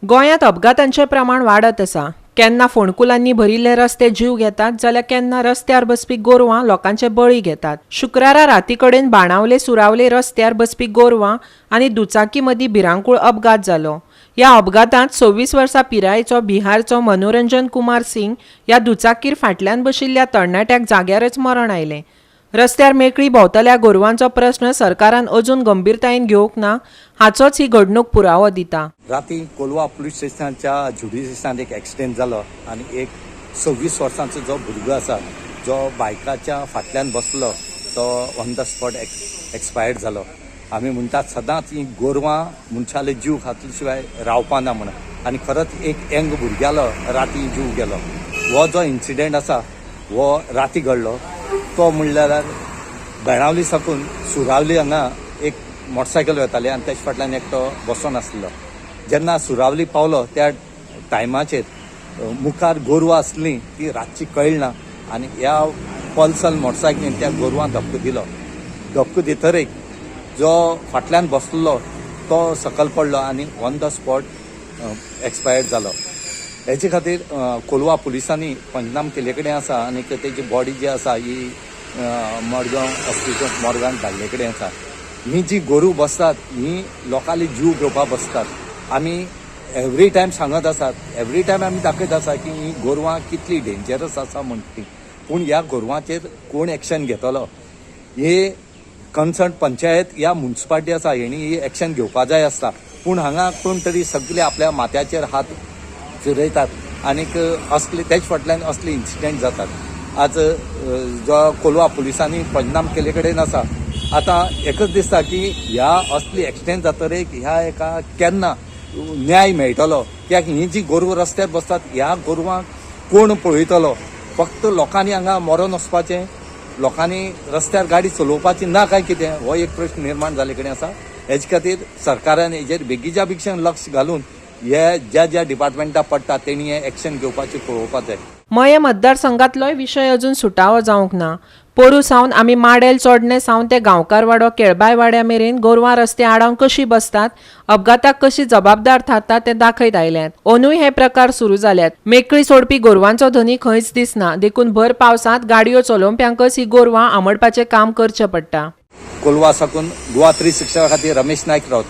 गोंयांत अपघातांचें प्रमाण वाडत आसा. केन्ना फोंडकुलांनी भरिल्ले रस्ते जीव घेतात जाल्यार केन्ना रस्त्यार बसपी गोरवां लोकांचे बळी घेतात. शुक्रारा राती कडेन बाणावले सुरावले रस्त्यार बसपी गोरवां आनी दुचाकी मदीं भिरांकूळ अपघात जालो. ह्या अपघातांत 26 वर्सां पिरायेचो बिहारचो मनोरंजन कुमार सिंग ह्या दुचाकीर फाटल्यान बशिल्ल्या तरणाट्याक जाग्यारच मरण आयलें. रस्त्यार मेकळी भोंवतल्या गोरवांचो प्रस्न सरकारान अजून गंभीरतायेन घेवंक ना हाचोच ही घडणूक पुरावो दिता. राती कोलवा पुलीस स्टेशनाच्या ज्युडिशनांत एक एक्सिडेंट जालो आनी एक 26 वर्सांचो जो भुरगो आसा जो बायकाच्या फाटल्यान बसलो तो ऑन the spot expired जालो. आमी म्हणटात सदांच ही गोरवां मनशाले जीव खातले शिवाय रावपा ना म्हणून आनी खरंच एक यंग भुरग्यालो राती जीव गेलो. हो जो इन्सिडेंट आसा हो राती घडलो तो म्हणल्यार बेणावली साकून सुरावली हांगा एक मोटरसायकल वेताली आनी तेच्या फाटल्यान एकटो बसोन आसलो. जेन्ना सुरावली पावलो त्या टायमाचेर मुखार गोरवां आसलीं ती रातची कळना आनी ह्या पल्सर मोटरसायकलीन त्या गोरवांक धपको दिलो. धपको दितरीक जो फाटल्यान बसलो तो सकयल पडलो आनी ऑन the spot expired जालो. हेचे खातीर कोलवा पुलिसांनी पंचनाम केल्ले कडेन आसा आनी तेजी बॉडी जी आसा ही मडगांव हॉस्पिटल मॉर्गान धाडले कडेन आसा. ही जी गोरू बसतात ही लोकांले जीव घेवपाक बसतात. आमी एवरी टायम सांगत आसात, एवरी टायम आमी दाखयत आसा की ही गोरवां कितली डेंजरस आसा म्हण ती, पूण ह्या गोरवांचेर कोण एक्शन घेतलो हे कन्सर्न पंचायत या मुन्सिपालिटी आसा हेणी ही एक्शन घेवपा जाय आसता. पूण हांगा कोण तरी सगळे आपल्या माथ्याचेर हात फिरयतात आनीक असले तेच फाटल्यान असले इन्सिडेंट जातात. आज जो कोलवा पुलिसांनी पंचनाम केल्ले कडेन आसा. आतां एकच दिसता की ह्या असली एक्सिडेंट जातरीक ह्या एका केन्ना न्याय मेळटलो, कित्याक ही जी गोरवां रस्त्यार बसतात ह्या गोरवांक कोण पळयतलो? फक्त लोकांनी हांगा मरोन वचपाचें, लोकांनी रस्त्यार गाडी चलोवपाची ना काय कितें, हो एक प्रश्न निर्माण जाल्ले कडेन आसा. हेजे खातीर सरकारान हेजेर बेगीच्या बेगीन लक्ष घालून हे ज्या ज्या डिपार्टमेंटा पडटा तेणी हे एक्शन घेवपाची पळोवपाक जाय. मये मतदारसंघातलोय विशय अजून सुटावो जावंक ना. पोरू सावन आमी माडेल चोडणे सावन ते गांवकारवाडो केळबाय वाड्या मेरेन गोरवां रस्ते आडावन कशी बसतात, अपघाताक कशी जबाबदार थारतात तें दाखयत आयल्यात. अंदूय हे प्रकार सुरू जाल्यात. मेकळी सोडपी गोरवांचो धनी खंयच दिसना, देखून भर पावसांत गाडयो चलोवप्यांकच ही गोरवां आमडपाचें काम करचें पडटा. कोलवा साकून गोवा 360 खातीर रमेश नायक रावत.